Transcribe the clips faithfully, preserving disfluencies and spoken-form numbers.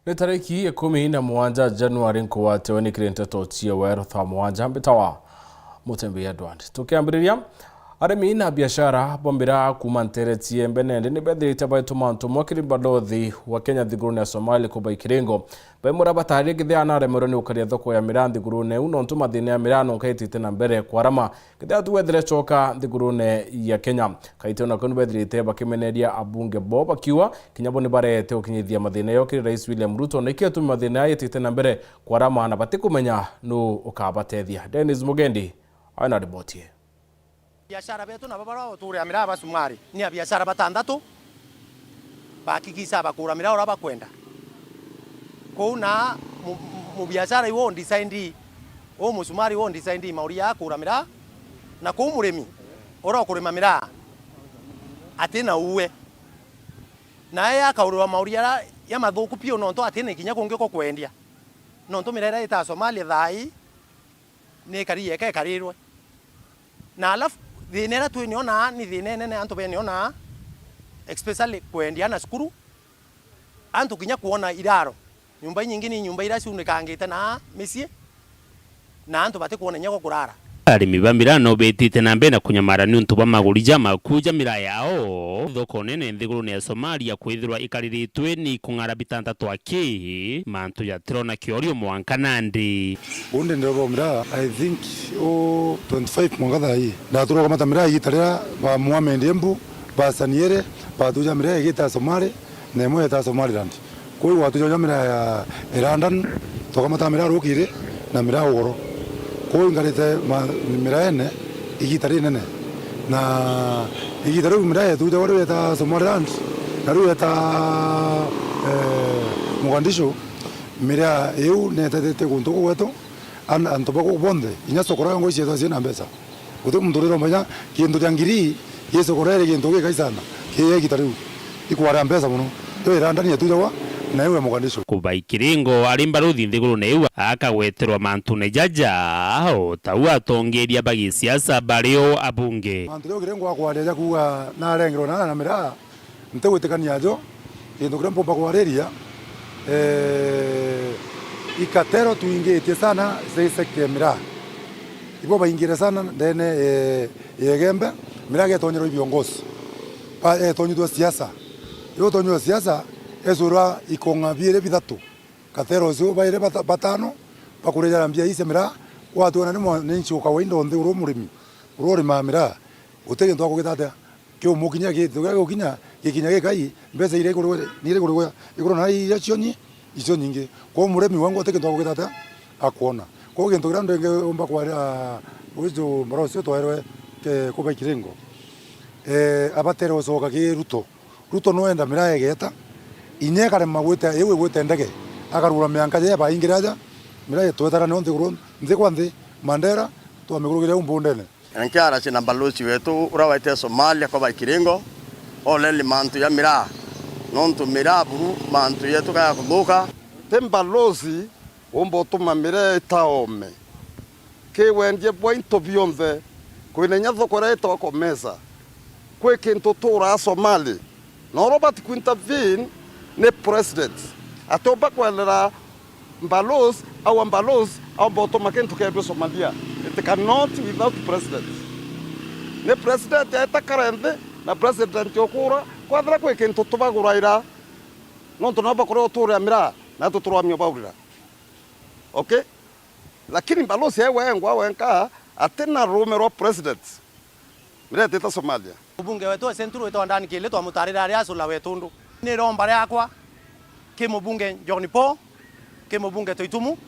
Ni tariki ikumi na mugwanja Januari, nkugwatewe ni kiri nteto cia Weru thaa mugwanja, mbitawa Mutembi Edward. Tukiambiriria, arimi na biashara ba miraa kuuma nteere cia Embe nandi ni bethirite baituma antu mwa kiri mbalothi wa Kenya nthigurune ya Somalia kuba ikiringo. Baimwe baria batari kithia naremerwe ni gukaria thoko ya miraa nthigurune iu, nontu mathina ya miraa nonka itite na mbere kwarama. Kethira tu wethire coka nthigurune ya Kenya. Kaite ona kau ni bethirite bakimeneria abunge bo bakiuga kinya bo ni barete gukinyithia mathina yao kiri Rais William Ruto, na ikio itumi mathina yao yetite na mbere kwarama na batikumenya nu ukabatethia. Dennis Mugendi aina riboti ii. Biashara betu nabo baria uturia miraa ba Sumari ni a biashara batandatu. Bakikisa bakura miraa uria bakwenda. Kuu na mu-, mu-, mubiashara iwe undisaindi, u musumari iwe undisaindi mauri ya akura miraa, na kuu murimi uria ukurima miraa ati na uwe. Nae akaurirwa mauri jaria jamathuku piu, nontu ati na ikinya kungi ko kwendia. Nontu miraa iria itaa Somalia thaa ii ni ikari yeka ikarirwe. Na alafu thina iria twinionaa ni thina inene antu benionaa, especially kwendia ana cukuru, antu kinya kwona iraro. Nyumba inyingi ni nyumba iria ciunikangite na micii, na antu batikwona inya gwa kurara. Arimi ba miraa no betite na mbere na kunyamara niuntu bwa maguri jamaku ja miraa yao thoko nene nthigurune ya Somalia kwithirwa ikariritwe ni ikung'ara bitantatu aki, mantu jatirona kiorio mwanka nandi. Undi ndirobomira, I think, o twenty-five mwanka thaa ii. Ndaturwa kamata miraa igita riria ba Mohamed Embu, ba Saniere, batuja miraa igita ya Somali, na imwe yeta Somaliland. Kuu gwatuja miraa ya, ya London, tukamata miraa rukiri, na miraa ugoro. Kuu ngarite ma-, miraa ene, igita rinene. Na igita riu miraa yetujagwa riu yeta Somaliland, na riu yeta, eh, Mogadishu, miraa iu netetete guntu kuu gwetu, an-, antu ba kuu bonthe, inya cokora yongo icietwa ciina mbeca. Guti muntu uriromba inya kintu kia ngiri, gi cokora iri kintu gikai sana, ki ya igita riu. Ikwarea mbeca mono. Yo irandani yetujagwa, na iu ya Mogadishu. Kubai Kiringo ari mbaruthi nthigurune iu akagweterwa mantune jaja, o tau atongeria ba gisiasa bari o abunge. Mantu jau Kiringo akwaria ja kuuga narengerwe na, na miraa, ntigwitikania jo, gintu kiria mpumba kwariria, eh, ikatero twingitie sana cia sector ya miraa. Ibo baingire sana ndene, eh, ya Igembe, miraa getonyerwa i viongozi. Ba-, etonyithua siasa. Iu utonyithua siasa, ecurwa ikong'a biiri bithatu. Katero ucio bairi bata-, batano, bakurijara mbia ii cia miraa, gwatuona ni mwananchi o kawaida onthe uria murimi, uria urimaa miraa, guti gintu akugita atia, kiumukinya, gintu kiria gigukinya, gikinya gikai, mbeca iria ikurigwa, ni iria ikurigwa, ikurwa na iria cionyi, icio nyingi. Kwou murimi wengwa guti gintu akugita atia, akwona. Kwou gintu kiria ndingi umba kwaria, uju mbara ucio twaerwe ke-, Kubai Kiringo. Eh, abatere ucoka ki Ruto. Ruto nwenda miraa igeta, inya ikarema gwita, iu igwita ndege, akarura mianka ja baingira aja, miraa itwetara nio nthiguru, nthi kwa nthi, Mandera, twamigurugira u mbundene. Nkiaracia na mbalosi wetu uria waite Somalia Kubai Kiringo, oleli mantu ja miraa, nontu miraa buru mantu yetu kaya kuthuka. Ti mbalosi umba utuma miraa itaome. Ki wendie bwa into bionthe, kwina inya thoko iria itagwa Komesa. Kwi kintu turaa Somali. Na uria ubati ku intervene ni president. Atiumba kwerera mbalosi, aua mbalosi, aumba utuma kintu kiendue Somalia. It cannot without president. Ni president aeta kare nthi, na president ukura, kwethira kwi kintu tubaguraira, nontu nabo bakuria uturia miraa, na tuturwamia baurira. Okay? Lakini mbalosi ewe engwa wenka atina ruume rwa president. Miraa itita Somalia. Mubunge wetu wa Central witwa Dan Kili twamutarira aria acula wetundu. Ni iromba riakwa ki mubunge John Paul, ki mubunge Toitumu,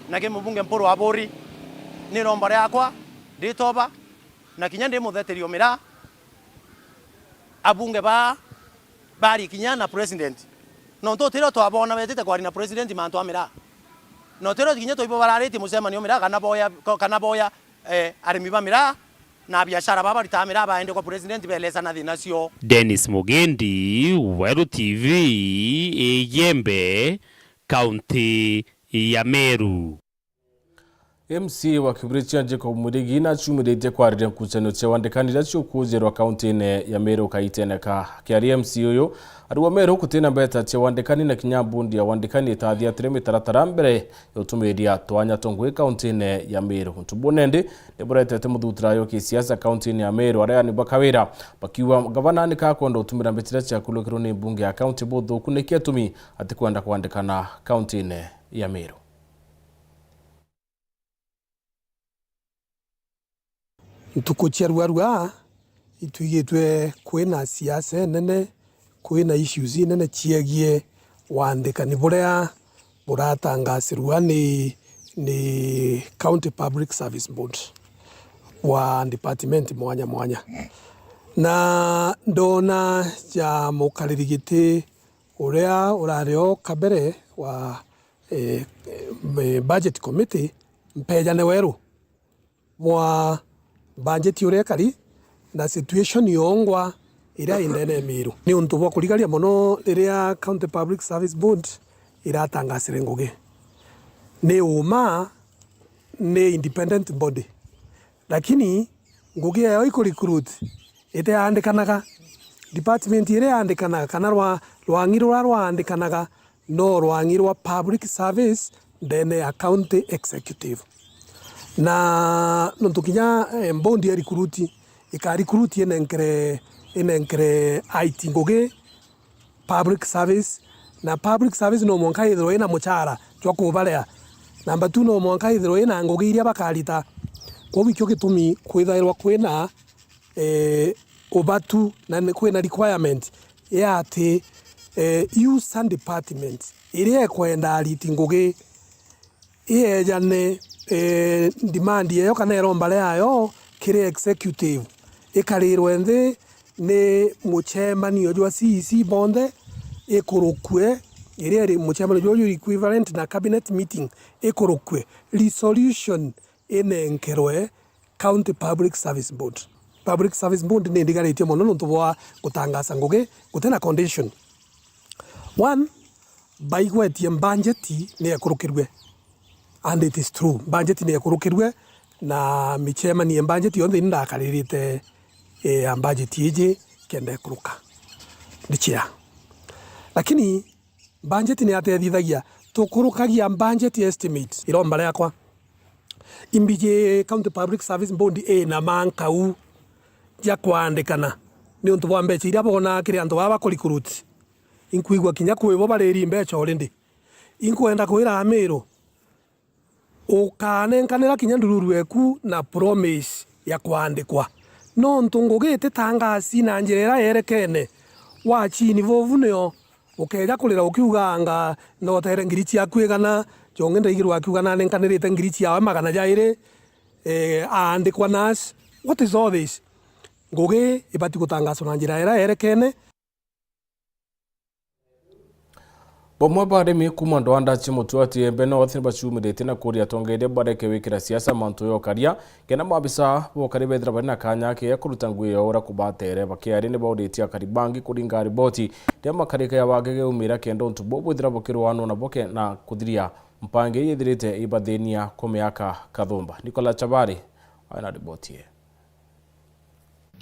na ki mubunge Mpuru Aburi. Ni iromba riakwa nditoba, na kinya ndi mutheterio miraa. Abunge baa bari kinya na president. Nontu utirio twabona betite kwaria na president mantu a miraa. Na utirio kinya twaibo bararitie mucemanio miraa kana boya, kana boya, eh, arimi ba miraa na biashara baa baritaa miraa baende kwa president beelesana thina cio. Dennis Mugendi, Weru T V, Igembe, kaunti ya Meru. M C A wa Kibirichia Jacob Mwirigi naciumiritie kwariria nkucanio cia wandikani iria ciukuujirwa kauntiine ya Meru kaitene ka. Akiaria M C A uyu, arauga Meru gutina mbeca cia wandikani na kinya mbundi ya wandikani itathiatire mitaratara mbere ya utumiria twanya twa ngugi kauntiine ya Meru. Untu buu nandi ni buretete muthutura yo kisiasa kauntiine ya Meru, aria ni bakawira bakiuga gavana ni kakwenda utumira mbeca iria ciakulukirwe ni mbunge ya kaunti buthuku, niki atumi atikwenda kwandikana kauntiine ya Meru. Ntuku cia ruarua, itwigitwe kwina siasa inene, kwina issues inene ciegie wandikani buria buratangasirua ni, ni County Public Service Board bwa department mwanya mwanya. Na ndona ja mukariri giti uria urari o kabere wa, eh, eh, budget committee, mpejane weru bwa budget uria ikari na situation yongwa iria i ndene ya Meru. Ni untu bwa kurigaria mono riria County Public Service Board iratangasire ngugi. Ni uma ni independent body, lakini ngugi yayo iku recruit itiandikanaga. Department iria yandikanaga kana rwa-, rwang'i ruria rwaandikanaga no rwang'i rwa public service ndene ya county executive. Na nontu kinya, eh, board ya recruit ika recruit inenkere, inenkere I T ngugi, public service, na public service no mwanka ithirwe ina muchara jwa kubarea. Number two, no mwanka ithirwe ina ngugi iria bakarita. Kwou ikio gitumi kwithairwa kwina, eh, ubatu na ni kwina requirement ya ati, eh, user department iria ikwenda ariti ngugi iejane, eh, demand yeyo kana irombare yayo kiri executive, ikarirwe nthi ni muchemanio jwa C E C bonthe, ikurukue, iria iri muchemanio jwa juri equivalent na cabinet meeting, ikurukue, resolution inenkerwe County Public Service Board. Public Service Board ni ndigaritie mono nontu bwa gutangasa ngugi gutina condition. One, baigwetie budget ni ekurukirue. And it is true. Budget ni ekurukirue na michemani ya budget yonthe ni ndakaririte, eh, ya budget iji kenda ekuruka. Ndichia. Lakini budget ni atethithagia, tukurukagia budget estimate. Iromba riakwa, imbiji County Public Service Board ina mankau ja kwandikana niuntu bwa mbecha iria bonaa kiri antu baa bakurikuruti. Inkwigua kinya kwi bo bariri mbecha already. Inkwenda kwira Amiru, ukanenkanira kinya ndururu eku na promise ya kwandikwa. Nontu ngugi ititangasi na njira iria yerekene, wachini vuvu nio ukeja kurira ukiuga, anga ndotere ngiri ciaku igana, jongi ndaigirwa akiuga nanenkanirite ngiri ciawe magana jairi, eh, aandikwa nurse. What is all this? Ngugi ibati gutangaswa na njira iria yerekene. Bamwe ba arimi kuuma ndwanda cia Mutuati Embe North ni baciumiritie na kuuria atongeria bareke gwikira siasa mantu ya ukaria, kenda maabisa ba ukari bethira bari na kanya ke ga kuruta ngugi yao uria kubatere. Bakiaria ni bauritie akari bangi kuringa riboti ria makarika ya wagege umira kenda untu buu bwithira bukirwanwa nabo ke-, na kuthiria mpangi yithirite ibathinia kwa miaka kathumba. Nicola Chabari ari na riboti ii.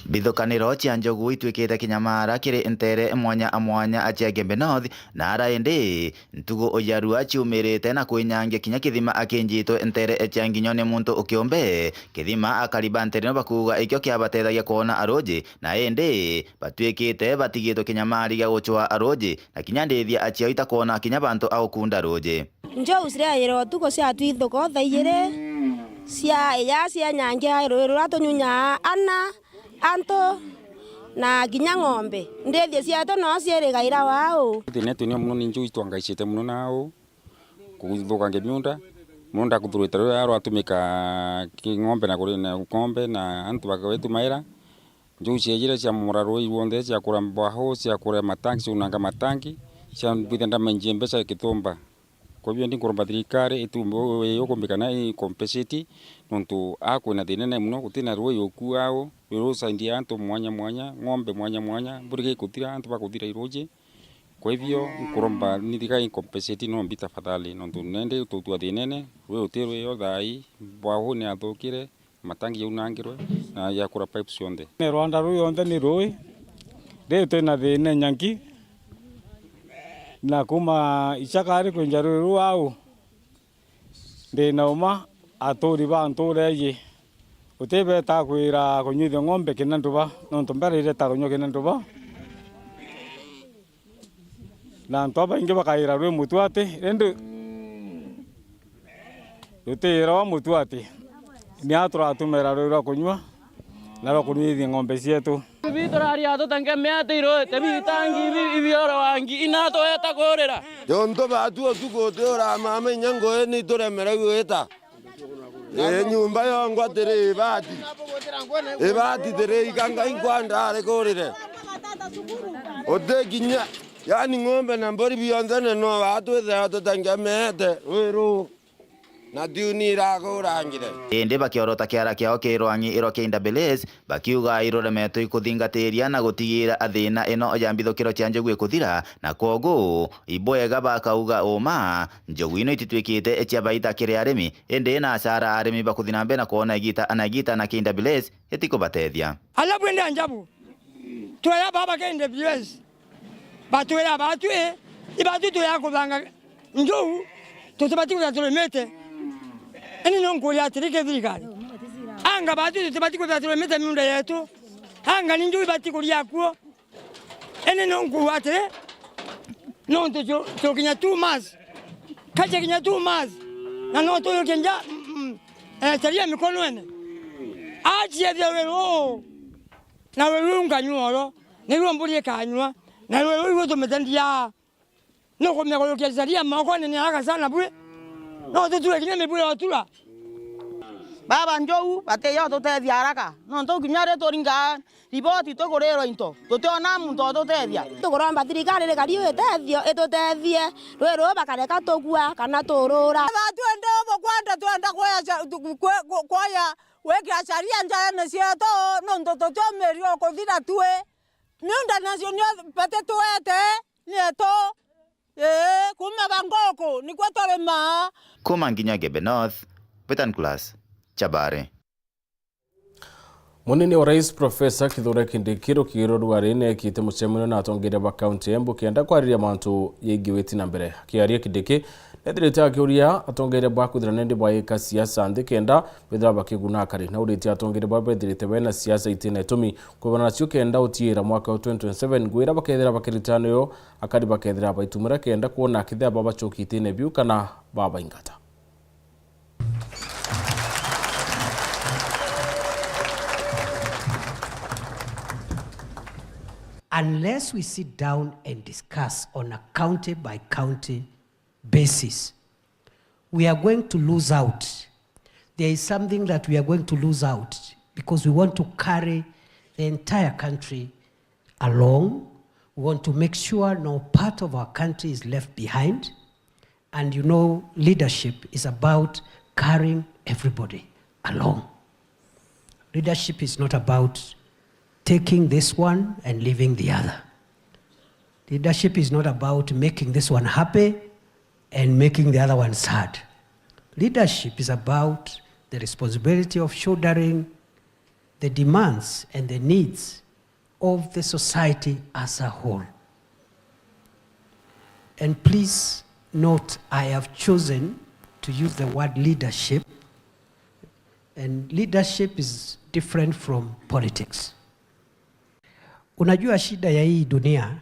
Mbithukaniro cia njogu itwikite kinyamara kiri ntere mwanya a mwanya a cia Gembe North, na ara indi ntugu ya rua ciumirite na kwinyangia kinya kithima akinjitwe ntere cia nginyo ni muntu ukiumbe. Kithima akari ba ntere no bakuuga ikio kiabatethagia kwona aruji, na indi batwikite batigitwe kinyamari gia gucwa aruji, na kinya ndithia aciao itakwona kinya bantu a gukunda ruji. Njou ciraira utuku ciatwithuka thaa ijiri cia iya cienyangia rui ruria tunyunyaa ana, antu na kinya ng'ombe. Ndithia cietu no ciirigaira wau. Thina yetu ni muno ni njou itwangaicite muno nau kuthukangia miunda. Muunda kuthurite ruria rwatumika ki ng'ombe na kuri na ng'ombe na antu bakewetu maira. Njou ciejire cia mura rui rwonthe, ciakura mbaho, ciakura matangi, ciunanga matangi, ciambwithia ndama inji mbeca ikitumba. Kwa hivyo, ndinkuromba thirikari itumbe u-, u-, ukumbi kana i compensate, nontu a kwina thina nene muno, gutina rui ukua au, rui rusaindia antu mwanya mwanya, ng'ombe mwanya mwanya, mburi gikutira, antu bakuthira iruji. Kwa hivyo, nkuromba ni thirikari incompensate no mbi tafadhali, nontu nende tutua thinene, rwi uti rwio thaa ii, borehole ni yathukire, matangi jaunangirwe, na jakura pipe cionthe. Ni rwanda ruu yonthe ni rui, riu twina thina nyanki, na kuma Ichakari kwinja rui ruu au, ndi na uma aturi ba ntuura iji, gutibeta kwira kunyuithia ng'ombe kina nduba, nontu mbere ireta kunyua kina nduba. Na antu babaingi bakaira rwi mutuati, indi rutiirwa mutuati. Ni a turatumira rwi rwa kunyua na rwa kunyuithia ng'ombe cietu. Bibi turaria tutangemea ati irui, tebi itangi ibi, ibi oro wangi, ina tweta kurira. Jonto batu utuku utiura mama inya ngui ni turemere gwita. Ii nyumba yongwa tiri ibati. Ibati tiri ikanga inkwanda ari kurire. Uti kinya, yani ng'ombe na mburi bionthe ni no batwithira tutangemete rwi ruu. Na tiuni irakurangire. Indi bakiorota kiara kiao ki rwang'i irwa K W S, bakiuga iruremetwe ikuthingatiria na gutigira athina ino ya mbithukiro cia njogu ikuthira, na kwogu ibwega bakauga uma, njogu ino ititwikite cia baita kiri arimi, indi ina acara arimi bakuthi na mbere na kwona igita na igita na K W S itikubatethia. Alafu ende anjabu. Twera baba K W S. Batwira batwi, ibatwi tuya kuthanga njou, tutibati kwithira turimite. Ini nunkuria atiri ki thirikari. Anga batwi tutibati kwithira turimite miunda yetu. Anga ni njou ibati kuria kuo. Ini nunkuuga atiri, nontu tu-, tukinya two months. Kaja kinya two months. Na no tuyukia nja, mm, mm, eh, sheria mikonone. Achia thia wira uu. Na rwi ruu nkanyua oro, niruo mburi ikanyua, na rwi ruu iruo tumite ndiaa. Nukumia kurukia sheria mokone ni haraka sana bwi. No tutue kinya mibwi ya utura. Baba njou batiyo tutethia haraka, nontu kinya ri turinga riboti tukurirwa into, tutiona muntu ututethia. Tukuromba thirikari rikari itethio, itutethie, rwi ruu bakareka tugua kana turura. Batwende ubu kwenda twenda kuoya cha-, ku-, ku-, kuoya Gwikira sharia njarene cietu, nontu tutiumiria ukuthira tui. Miunda nacio nio bati tuete, nietu. Ii, kuuma banguku, nikwo turimaa. Kuma nginya Gebe North, Betan Class, Chabare. Munini wa Rais Professor Kithure Kindiki rukiri rwa rwari neekite mucemanio na atongeria ba kaunti ya Embu kenda kwariria mantu yegii witi na mbere. Akiaria Kindiki, Nethirite akiuria atongeria ba kwithira nendi baika siasa nthi kenda bethira bakiguna akari. Na uritie atongeria ba bethirite bena siasa itina itumi kwibana nacio kenda utiira mwaka wa twenty twenty-seven, ngwira bakethira bakirita niyo akari bakethira baitumira kenda kwona kethira babacokia itine biu kana babaingata. Unless we sit down and discuss on a county by county basis, we are going to lose out. There is something that we are going to lose out because we want to carry the entire country along. We want to make sure no part of our country is left behind. And you know, leadership is about carrying everybody along. Leadership is not about taking this one and leaving the other. Leadership is not about making this one happy and making the other one sad. Leadership is about the responsibility of shouldering the demands and the needs of the society as a whole. And please note, I have chosen to use the word leadership, and leadership is different from politics. Unajua, shida ya hii dunia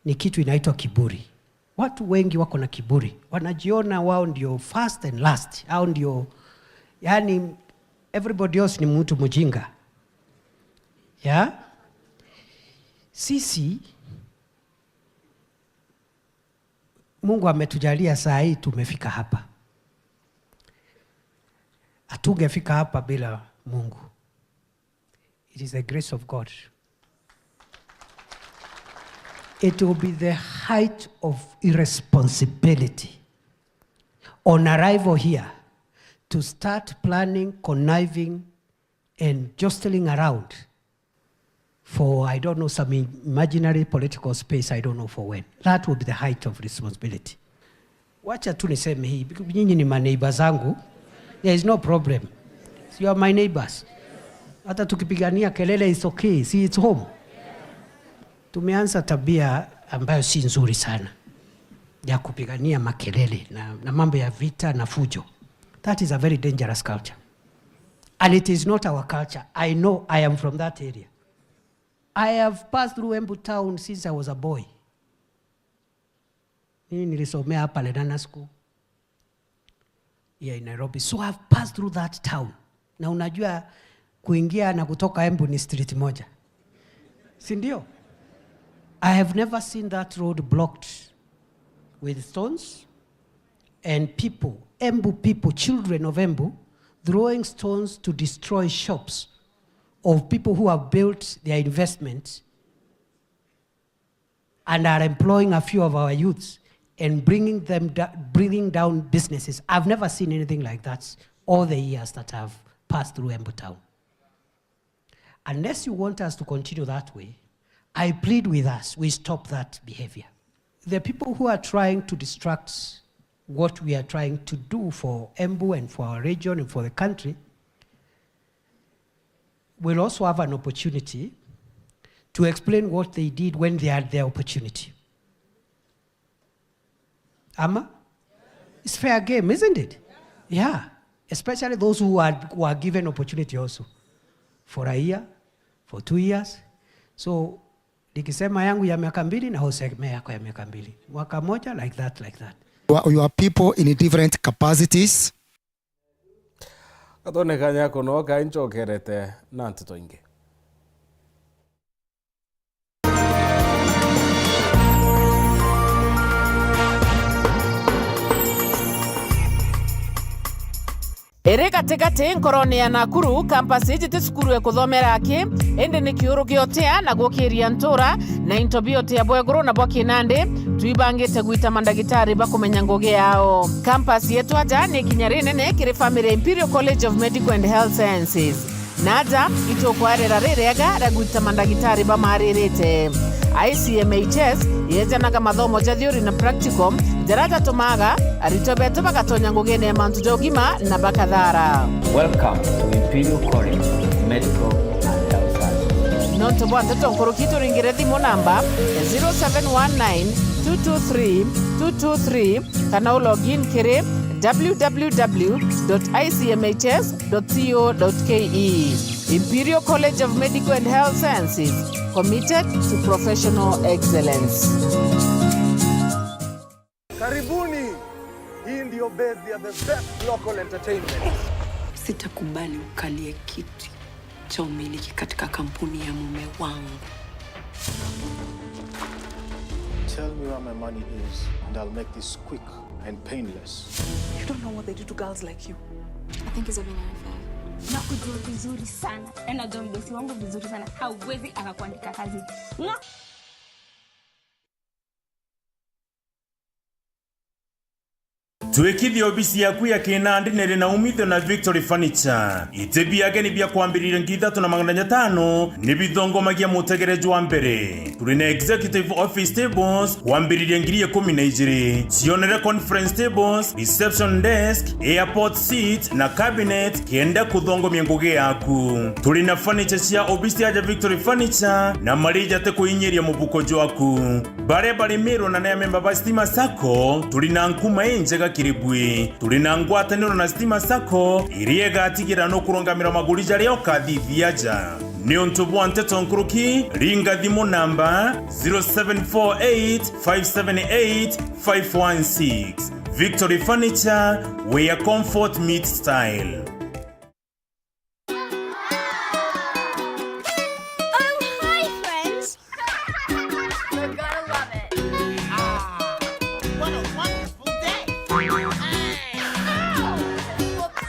ni kitu inaitwa kiburi. Watu wengi wako na kiburi, wanajiona wao ndio first and last, au ndio, yani, everybody else ni mtu mjinga. Ya? Sisi, Mungu ametujalia saa hii tumefika hapa. Hatungefika hapa bila Mungu. It is the grace of God. It will be the height of irresponsibility on arrival here to start planning, conniving, and jostling around for, I don't know, some imaginary political space, I don't know for when. That will be the height of responsibility. Wacha tu niseme hii, nyinyi ni maneighbor zangu. There is no problem. You are my neighbors. Hata tukipigania kelele, it's okay. See, it's home. Tumeanza tabia ambayo si nzuri sana ya kupigania makelele na, na mambo ya vita na fujo. That is a very dangerous culture. And it is not our culture. I know, I am from that area. I have passed through Embu town since I was a boy. Mimi nilisomea hapa Lenana School here in Nairobi. So I've passed through that town. Na unajua kuingia na kutoka Embu ni street moja. Si ndio? I have never seen that road blocked with stones and people, Embu people, children of Embu, throwing stones to destroy shops of people who have built their investment and are employing a few of our youths and bringing them da-, bringing down businesses. I've never seen anything like that all the years that I've passed through Embu town. Unless you want us to continue that way, I plead with us, we stop that behavior. The people who are trying to distract what we are trying to do for Embu and for our region and for the country will also have an opportunity to explain what they did when they had their opportunity. Ama? It's fair game, isn't it? Yeah. Especially those who are, were given opportunity also for a year, for two years. So, nikisema yangu ya miaka mbili, na useme yako ya miaka mbili. Mwaka moja, like that, like that. Your, your people in different capacities. Gatone kanya kuno kai ncokerete na nteto ingi. Iri gatigati nkorone ya Nakuru, campus iji ti cukuru ya kuthomera aki, indi ni kiuru gia utia na gukiria ntura, na into bia utia bwa iguru na bwa kinandi, twibangite gwita mandagitari ba kumenya ngugi yao. Campus yetu aja ni ikinya rinene kiri family ya Imperial College of Medical and Health Sciences. Na aja itukwarera ririega ria gwita mandagitari bamaririte. I C M H S yejanaga mathomo ja theory na practical, jaria jatumaga aritwa betu bagatonya ngugine ya mantu ja ugima na bakathara. Welcome to Imperial College of Medical and Health Sciences. Nontu bwa nteto nkuruki, turingire thimu namba zero seven one nine two two three two two three kana u log in kiri w w w dot i c m h s dot co dot k e. Imperial College of Medical and Health Sciences, committed to professional excellence. Karibuni. Hii ndio base ya the best local entertainment. Sitakubali ukalie kiti cha umiliki katika kampuni ya mume wangu. Tell me where my money is and I'll make this quick and painless. You don't know what they do to girls like you. I think he's having an affair. Nakujua vizuri sana. Na najua mdosi wangu vizuri sana. Hawezi akakuandika kazi. Mwa- Twikithie obisi yaku ya kinandi niri na umithio na Victory Furniture. Iti bia ageni bia kwambiriria ngiri ithatu na magana jatano ni bithongomagia mutegere jwa mbere. Turi na executive office tables kwambiriria ngiri ikumi na ijiri. Cionere conference tables, reception desk, airport seat na cabinet kenda kuthongomia ngugi yaku. Turi na furniture cia obisi aja Victory Furniture na marija ti kuinyiria mubuko jwaku. Baria bari Meru na ni amemba ba Stima Sacco, turi na nkuma injega kiri bui. Turi na ngwataniro na Stima Sacco, iria igatigira nukurungamira maguri jaria ukathithia aja. Niuntu bwa nteto nkuruki, ringa thimu namba zero seven four eight five seven eight five one six. Victory Furniture, where comfort meets style. Oh, hi, friends. You're gonna love it. Ah, what a wonderful day. Hey. Ow! Whoops.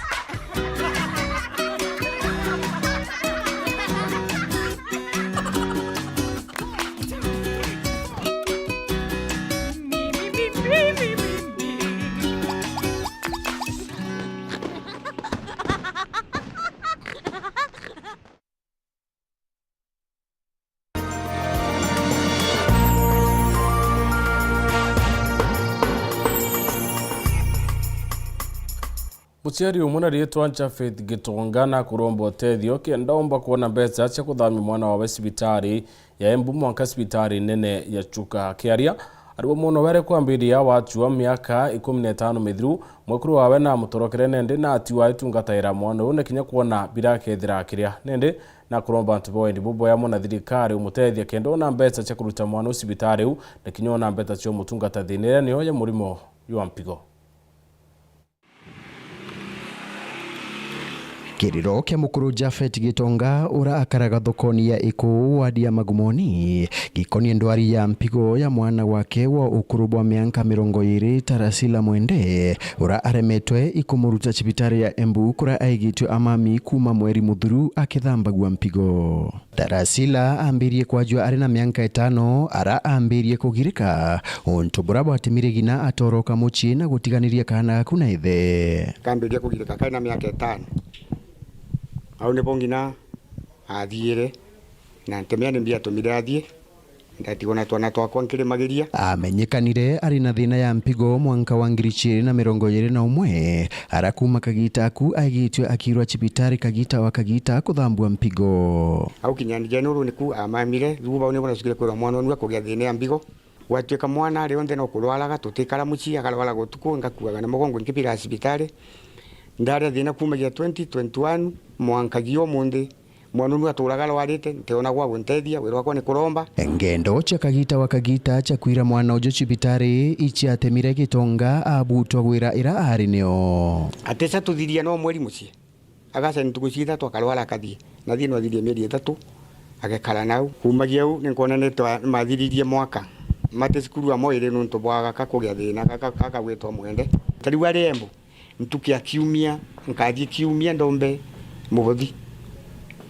Muciari umwe na riitwa Japhet Gitonga nakuromba utethio kenda omba kwona mbeca cia kuthamia mwana wawe cibitari ya Embu mwanka cibitari nene ya Chuka. Akiaria ari wa mwana wawe kwambiria watua miaka ikumi na itano mithiru, mwekuru wawe namutorokere nende na atiwa itungataira mwana uyu na kinya kwona birakethira akiria. Nende nakuromba antu ba wendi buboya mono thirikari umutethia kenda ona mbeca cia kuruta mwana uyu cibitari u na kinya ona mbeca cia umutungata thiina iria niyo ya murimo jwa mpigo. Kiriro kia mukuru Japhet Gitonga, ura akaraga thokoni ya Ikuu, wadi ya Magumoni, gikonie ndwari ya mpigo ya mwana wake wa ukuru bwa mianka mirongo iri, Tarasila Mwende, ura aremetwe ikumuruta cibitari ya Embu, kura aigitwe amami kuma mweri muthuru akithambagua mpigo. Tarasila ambirie kwajua ari na mianka itano, ara ambirie kugirika untu bura bwatimire ngina atoroka mucii na gutiganiria kaana gaku na ithe. Kambiria kugirika kari na miaka itano. Au nibo ngina athiire, na ntimenya ni mbi atumire athie. Ndatigwa na twana twakwa nkirimagiria. Amenyekanire ari na thina ya mpigo mwanka wa ngiri ciiri na mirongo iiri na umwe, ara kuma kagita aku aigitwe akirwa cibitari kagita wa kagita kuthambua mpigo. Au kinya njeni uru niku amamire, riu bau nibo nacukire kwirwa mwana onu akugia thina ya mpigo. Gwatuika mwana ari onthe no kurwaraga, tutikara mucii, akarwaraga utuku, ngakuaga na mugongo nkibira cibitari. Ndaria thina kumagia twenty twenty-one mwankagia umunthi. Mwana unu aturaga arwarite, ntiona gwa guntethia, wira wakwa ni kuromba. Ngendo cia kagita wa kagita cia kwira mwana uju cibitari iciatemire Gitonga abutwa gwira ira ari nio. Ateca tuthiria no mweri mucii. Agaca ntuku cia ithatu akarwara akathie. Nathie no athirie mieri ithatu, agekara nau. Kumagia u, ni nkwona ni twa-, mathiririe mwaka. Mate cukuru amwe iri nuntu bwa gaka kugia thina, gaka, gaka gwitwa Mwende. Ta riu ari Embu. Ntuku ya kiumia, nkathie kiumia ndombe mubothi.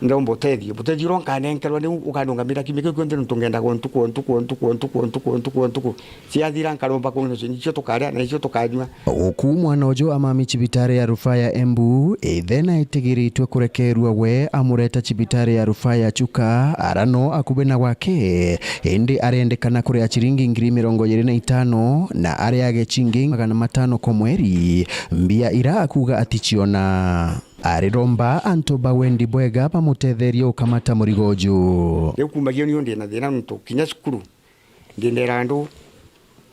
Ndombe utethio. Butethio uria nkanenkerwa niu ukanungamira kiumia kiu kionthe nontu ngendaga o ntuku, o ntuku, o ntuku, o ntuku, o ntuku, o ntuku, o ntuku. Ciathira nkaromba kunyua cio, nicio tukaria, na nicio tukanyua. Guku mwana uju amami cibitari ya rufaa ya Embu, ithe naitigiritwe kurekerua we amureta cibitari ya rufaa ya Chuka, ara no akubi na gwake. Indi arendekana kuria ciringi ngiri mirongo iiri na itano na ariage ciringi magana matano kwa mweri, mbia ira akuuga aticiona. Ariromba antu ba wendi bwega bamutetherie ukamata murigo uju. Riu kumagia niu ndi na thina nontu kinya cukuru ndindera andu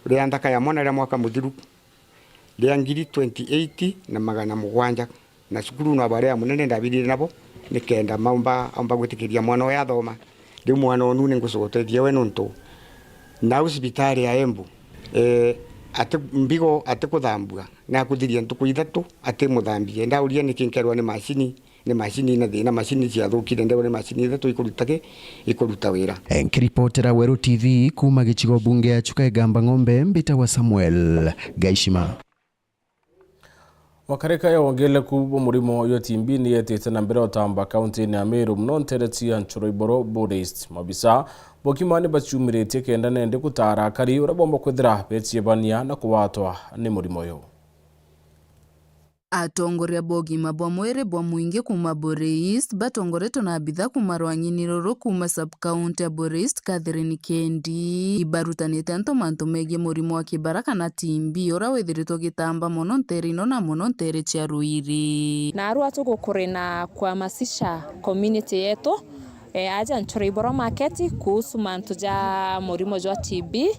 ria nthaka ya mwana ria mwaka muthiru ria ngiri twenty-eight na magana mugwanja. Na cukuru no baria munene ndabirire nabo, nikenda maumba, aumba gwitikiria mwana uyu athoma. Riu mwana unu ni ngucoka utethia we nontu nau cibitari ya Embu, eh, ati mbigo atikuthambua, nakuthiria ntuku ithatu atimuthambie. Ndauria niki nkerwa ni macini, ni macini ina thina, macini ciathukire, ndewa ni macini ithatu ikuruta ki? Ikuruta wira. Nkiripotera Weru T V kuma gicigo bunge ya Chuka Igamba Ng'ombe, mbitagwa Samuel Gaishima. Makarika ya wongereku bwa murimo uyu T B ni yetite na mbere utamba kaunti-ini ya Meru, muno ntere cia Nchoro Iboro, Buddhist. Mabisa bokima ni baciumiritie kenda nende gutara akari uria bomba kwithira beciebania na kugwatwa ni murimo uyu. Atongoria ba ugima bwa mwiri bwa mwingi kuuma Buddhist batongoretwe na abitha kuuma rwang'ini ruru kuuma sub county ya Buddhist, Catherine Kendi, ibarutanite antu mantu megii murimo wa kibara kana T B, uria withiritwe ugitamba mono ntere ino na mono ntere cia Ruiri. Narua tugukuri na kuhamasisha community yetu, eh, aja Nchoro Iboro market kuhusu mantu ja murimo jwa T B.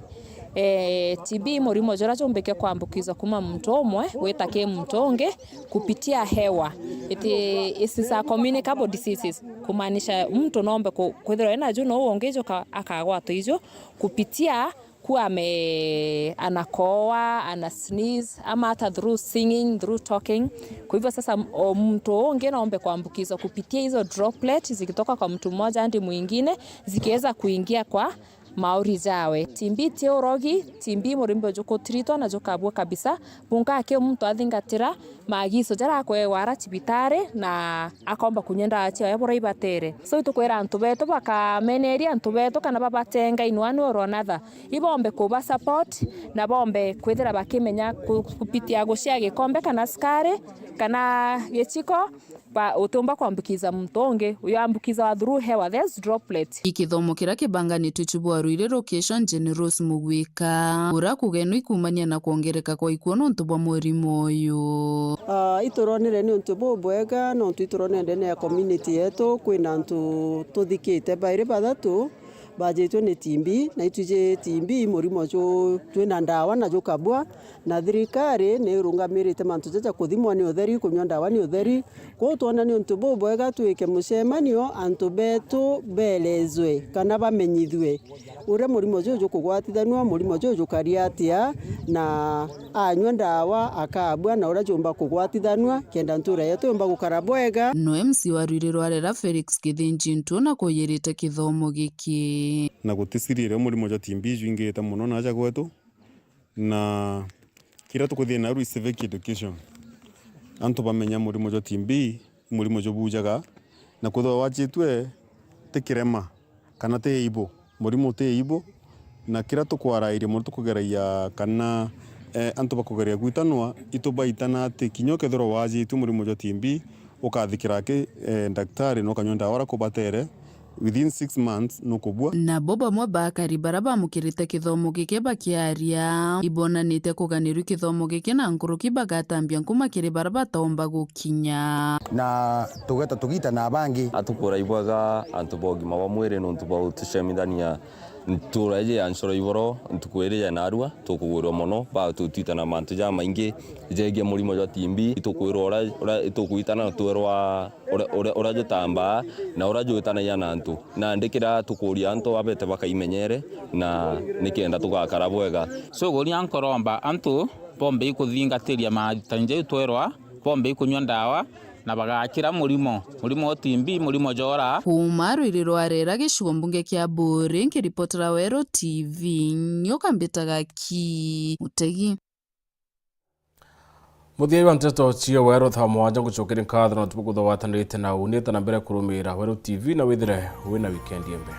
Eh, T B i murimo juria jumbike kwambukizwa kuma muntu umwe gwita ki muntu ungi kupitia hewa. It, it is a communicable diseases, kumaanisha muntu noombe ku-, kwithirwa ena ju na uu ungi juka-, akagwatwa iju kupitia kuwa ame-, anakohoa, ana sneeze, ama hata through singing, through talking. Kwa hivyo sasa, o muntu ungi noombe kuambukizwa kupitia hizo droplet zikitoka kwa mtu mmoja hadi mwingine, zikiweza kuingia kwa mauri jawe. T B ti urogi, T B murimo jukutiritwa na jukabua kabisa. Bunka aki muntu athingatira maagiso jaria akwewa ara cibitari na akomba kunyua ndawa ciawe buria ibatere. So, itukwira antu betu bakameneria antu betu kana babatenga in one way or another. Ibombe kuba support na bombe kwithira bakimenya ku-, kupitia gucia gikombe kana sukari kana gichiko, Ba-, utiumba kuambukiza muntu ungi, uyu ambukizawa through hewa, that's droplet. Ikithomo kiria kibanganitwe kibwarwire location Jane Rose Mugwika, uria kugenwa ikumania na kwongereka kwa ikuo nontu bwa murimo uyu. Ah, ituronire ni untu bubwega, nontu ituronire ndene ya community yetu kwina antu tuthikite bairi bathatu bajitwe ni T B, na itwiji T B murimo ju twina ndawa na jukabua, na thirikari ni irungamirite mantu jaja kuthimwa ni utheri, kunywa ndawa ni utheri. Kwou twona ni untu bubwega twike mucemanio, antu betu beelezwe kana bamenyithue uria murimo juju jukugwatithanua, murimo juju jukaria atia, na anywa ndawa akabua, na uria jumba kugwatithanua, kenda ntura yetu yumba gukara bwega. No M C wa Rwiri rwa Rera Felix Kithinji Ntu na kuyirite kithomo giki. Na guti siri iria murimo jwa T B jwingite mono na aja gwetu, na kiria tukuthie naru is civic education. Antu bamenya murimo jwa T B, murimo jubujaga, na kwithirwa wajitue ti kirema kana ti aibu. Murimo ti aibu, na kiria tukwarairia mono tukugeragia kana, eh, antu bakugeria gwitanwa, itubaitana ati kinya ukethirwa wajitue murimo jwa T B, ukathikira aki, eh, daktari na ukanywa ndawa uria kubatere, within six months nukubua. Nabo bamwe ba akari baria bamukirite kithomo giki bakiaria, ibonanite kuganirua kithomo giki na nkuruki bagatambia nkuma kiri baria bataumba gukinya. Na tugeta tugita na bangi. Atukura ibwega antu ba ugima bwa mwiri nontu bwa utucemithania ntura iji ya ncoro iboro ntuku iri ya narua, tukugwirwa mono, ba tutwita na mantu jamaingi jegie murimo jwa T B, itukwirwa uria, uria itukwitana na twerwa uria, uria, uria jutambaa na uria jwitanagia na antu. Nandi kiria tukuria antu babete bakaimenyere na nikenda tugakara bwega. Cuguria nkoromba antu bombe ikuthingatiria maritani jau twerwa, bombe ikunywa ndawa na bagakira murimo, murimo wa T B, murimo jora. Kuuma rwiri rwa Rera gicigo mbunge kia Buuri, nkiripotera Weru T V, nyoka mbitaga ki Mutegi. Muthia wa nteto cia Weru thaa mwanja, ngucokeria nkatho na tubu kuthowatanirite na unite na mbere kurumira Weru T V na withire wina weekend imbe.